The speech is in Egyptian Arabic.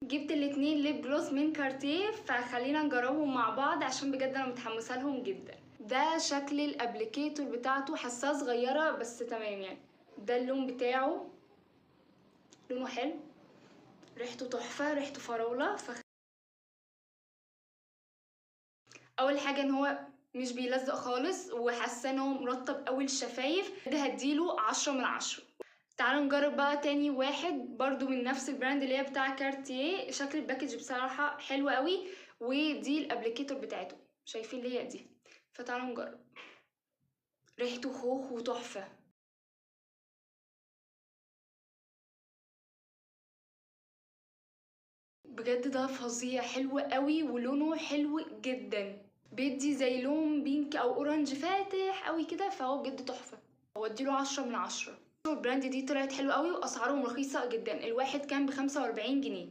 جبت الاتنين lip gloss من كارتيه، فخلينا نجربهم مع بعض عشان بجد انا متحمسة لهم جدا. ده شكل ال applicator بتاعته، حاساه صغيرة بس تمام يعني. ده اللون بتاعه، لونه حلو، ريحته تحفة، ريحته فراوله. اول حاجة ان هو مش بيلزق خالص، وحاسه ان هو مرطب قوي الشفايف. ده هديله 10 من 10. تعالوا نجرب بقى تاني واحد برضو من نفس ال brand اللي هي بتاع كارتيه. شكل ال package بصراحة حلو قوي، ودي ال applicator بتاعته، شايفين اللي هي دي. فتعالوا نجرب. ريحته خوخ وتحفه. بجد ده فظيع، حلو قوي ولونه حلو جدا، بيدي زي لون pink او orange فاتح قوي كده، فهو بجد تحفة. هوديله 10 من 10. ال brand دي طلعت حلوة قوي واسعارهم رخيصة جدا، الواحد كان ب45 جنيه.